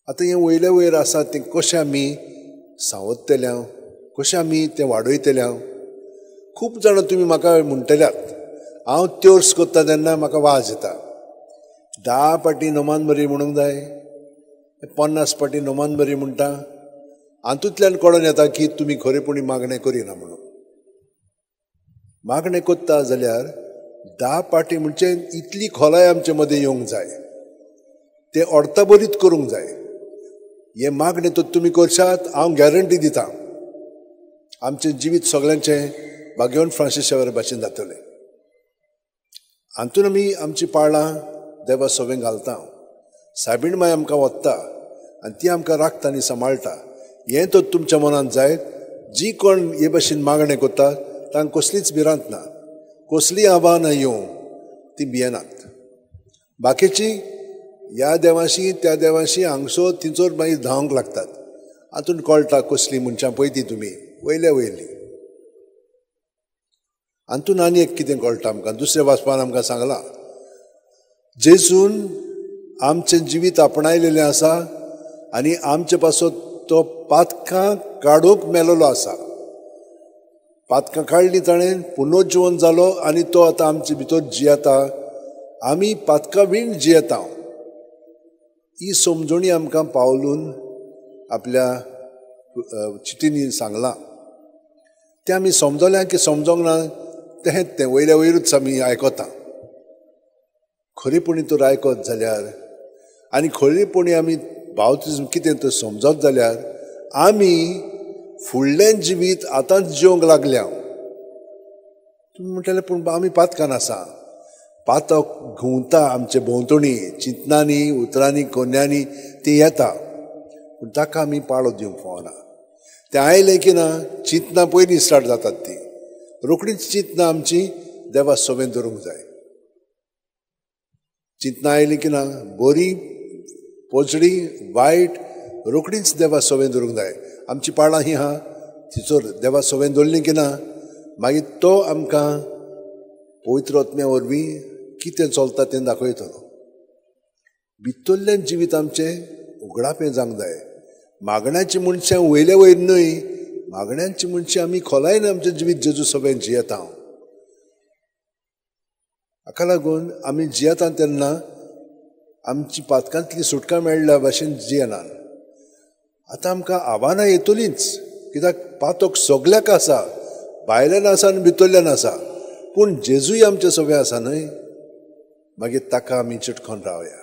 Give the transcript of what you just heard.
आतां हें वयले वयर आसा तें कशें आमी सावरतले, कशें आमी तें वाडयतले? खूब जाणां तुमी म्हाका म्हणटल्यात, हांव त्योर्स करता तेन्ना म्हाका वाज येता. 10 पाटी नोमान बरी म्हणूंक जाय, 50 पाटी नोमान बरी म्हणटा. हातूंतल्यान कळोन येता की तुमी खरेपणी मागणें करिना म्हणून. मागणें करता जाल्यार 10 पाटी म्हणजे इतली खोलाय आमचे मदें येवंक जाय, तें अर्थाबरीत करूंक जाय. हें मागणें तर तुमी करशात, हांव गॅरंटी दिता आमचें जिवीत सगळ्यांचें भाग्यवंत फ्रांसीस शावेरा भाशेन जातलें. हातून आमी आमची पाळां देवा सवें घालता, सायबीण माय आमकां वत्ता आनी ती आमकां राखता आनी सांबाळटा. हें तर तुमच्या मनांत जायत. जी कोण हे भाशेन मागणें करता तांकां कसलीच भिरांत ना, कसलीय आव्हानां येवं ती भियेनात. बाकीची ह्या देवाशी त्या देवाशी हांगसो थिंचोर मागीर धांवंक लागतात. हातून कळटा कसली मनशां पळय ती तुमी वयल्या वयली. हातून आनी एक कितें कळटा आमकां, दुसऱ्या वाचपान आमकां सांगलां, जेजून आमचें जिवीत आपणायलेलें आसा आनी आमचे पासत तो पातकां काडूंक मेलोलो आसा. पातकां काडलीं ताणें, पुनर्जिवन जालो आनी तो आतां आमचे भितर जियेता. आमी पातकां वीण जियेता. ही समजणी आमकां पावलून आपल्या चिटींनी सांगलां. तें आमी समजलें की समजोंक ना तें तें वयल्या वयरूच आमी आयकता. खरेपणी तर आयकत जाल्यार आनी खरेपणी आमी बावतिज्म कितें तर समजत जाल्यार आमी फुडलें जिवीत आतांच जिवंक लागल्या. तुमी म्हणटले पूण आमी पातकान आसा. पातक घुंवता आमचे भोंवतणी, चिंतनांनी, उतरांनी, कोन्यांनी ती येता, पूण ताका आमी पाळो दिवंक फावना. तें आयलें की ना चिंतनां पयलीं स्टार्ट जातात. ती रोखडीच चिंतनां आमची देवा सवें धरूंक जाय. चिंतनां आयलीं की ना बरी पोजडी वायट रोखडीच देवा सवें धरूंक जाय. आमची पाळां ही आहा तिचोर देवा सवें दवरलीं की ना मागीर तो आमकां पवित्र आत्म्या वरवीं कितें चलता तें दाखयतलो. भितरल्यान जिवीत आमचें उगडापें जावंक जाय. मागण्याची मनशां वयले वयर न्हय, मागण्यांची मनशां आमी खोलायन आमचें जिवीत जेजू सवें जियेता. हाका लागून आमी जियेता तेन्ना आमची पातकांतली सुटका मेळ्ळ्या भाशेन जियेना. आतां आमकां आव्हानां येतलींच, कित्याक पातक सगल्याक आसा, भायल्यान आसा आनी भितरल्यान आसा. पूण जेजूय आमचे सगळे आसा न्हय, मागीर ताका आमी चिटकोन रावया.